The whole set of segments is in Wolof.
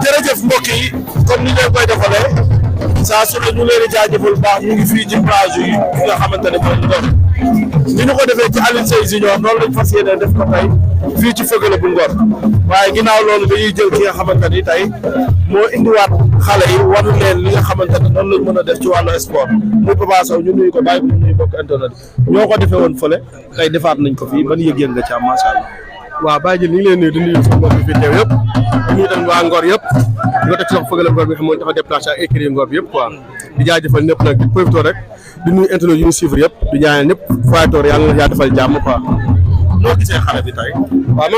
jërëjëf mbokk yi comme ni leen koy defalee saa su ne ñu leen di jaajëfal baax ñu ngi fii ci plage yi nga xamante ne mooy Ngor ni ñu ko defee ci Alioune Seye Junior noonu lañ fas yéene def ko tey fii ci Feugeula bu Ngor waaye ginnaaw loolu dañuy jël ki nga xamante ni tey moo indiwaat xale yi wan leen li nga xamante ne noonu lañ mën a def ci wàllu sport muy Papa Sow ñu nuyu ko bàyyi ko nuyu bokk internet ñoo ko defee woon fële tey defaat nañ ko fii ban yëg-yëg nga ci am macha allah. waaw Baye Diène ñu ngi leen nuyu di nuyu suñu mbokk fi teew yëpp di nuyu tamit waa Ngor yëpp nga teg ci loxo Feugeula Ngor bi nga xam ne dafa déplacé ak écurie Ngor bi yëpp quoi di jaajëfal ñëpp nag di profité rek di nuyu internet yu ñu suivre yëpp di ñaanal ñëpp faytoor yàlla na yaa defal jàmm quoi. noo gisee xale bi tey. waaw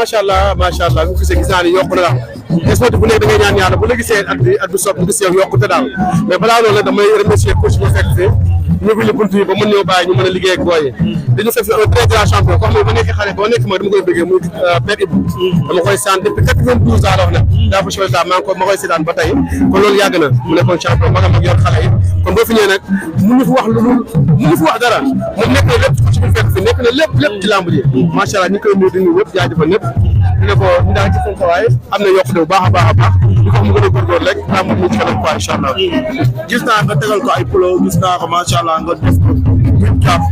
macha allah bu gisee gis naa ni yokku na daal sportif bu nekk da ngay ñaan yàlla bu la gisee at bi sopp gis yow yokkute daal mais balaa loolu nag damay remercier coach ñu fekk fii ñu ngi bunt yi ba mën ñoo bàyyi ñu mën a liggéey ak booy yi dañu fekk fi un très grand champion koo xam ne ba nekk xale ba nekk ma dama koy bëggee muy Père Ibou dama koy sant depuis 92 ans la wax ne daa fa choisir ma koy seetaan ba tey kon loolu yàgg na mu nekkoon champion magam ak yor xale yi kon boo fi ñëwee nag mënu fi wax lu dul mënu fi wax dara moom nekk na lépp ci ñu fekk fi nekk na lépp ci làmb ji macha allah ñu koy nuyu di nuyu ñëpp jaajëfal ñëpp di ne ko ñu daal ci seen tawaay am na yokkute bu baax a baax a baax di ko mu gën a góorgóorlu rek làmb ñu ci kanam quoi incha allah gis naa nga tegal ko ay polo gis naa ko macha allah nga def ko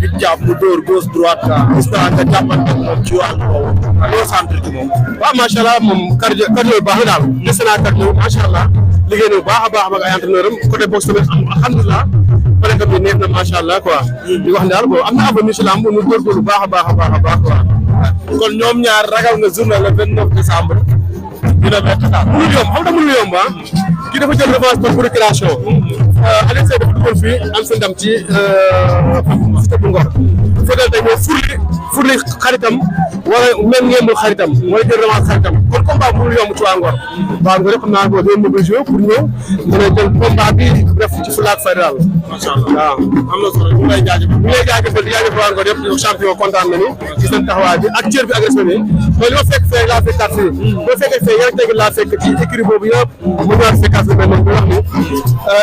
di jàpp mu dóor gauche droite gis naa nga jàppante moom ci wàllu boobu loo centre ci moom. waaw macha allah moom cardio baax na daal gis naa cardio macha allah liggéey na bu baax a baax ak ay entraîneur am côté boxe tamit alhamdulilah bërekat bi neex na macha allah quoi di wax ne daal bon am na avenir ci lamb nu góorgóorlu baax a baax a baax a baax quoi. kon ñoom ñaar ragal nga journée le 29 décembre dina métti daal. mënul yomb xam nga mënul yomb ah kii dafa jël revanche par procuration Alioune Seye dafa dugal fii am sa ndam ci Cité bu Ngor Feugeula tey ñoo furli xaritam wala même ngeen xaritam wala jël revanche xaritam kon combat mënul yomb ci waa Ngor waa Ngor yëpp xam naa ko day mobiliser pour ñëw mën a jël combat bi def ci fulla ak fayda daal. macha allah waaw am na solo ñu lay jaajëfal. ñu lay jaajëfal di jaajëfal waa Ngor yëpp champion kontaan nañu ci seen taxawaay bi ak cër bi ak respect bi mooy li ma fekk fee laa fekkaat fii boo fekkee fee yéen tey laa fekk ci écurie boobu yëpp mu ñëwaat fekkaat fi mel noonu wax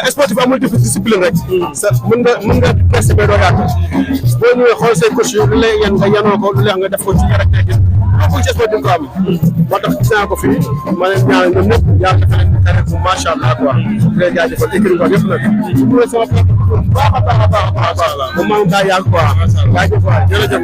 ni sportif amul discipline rek sa mën nga percer ba doo yàgg boo ñëwee xool say coach yu lu lay yan nga yanoo ko lu leex nga def ko ci yar ak teggin boo ci sportif ko am moo tax gis naa ko fii ma leen ñaanal ñoom ñëpp yàlla dafa leen tere bu macha allah quoi di leen jaajëfal écurie ko yëpp nag bu ne sama baax a baax a baax a baax moom maa ngi daa yàgg quoi jaajëf waay jërëjëf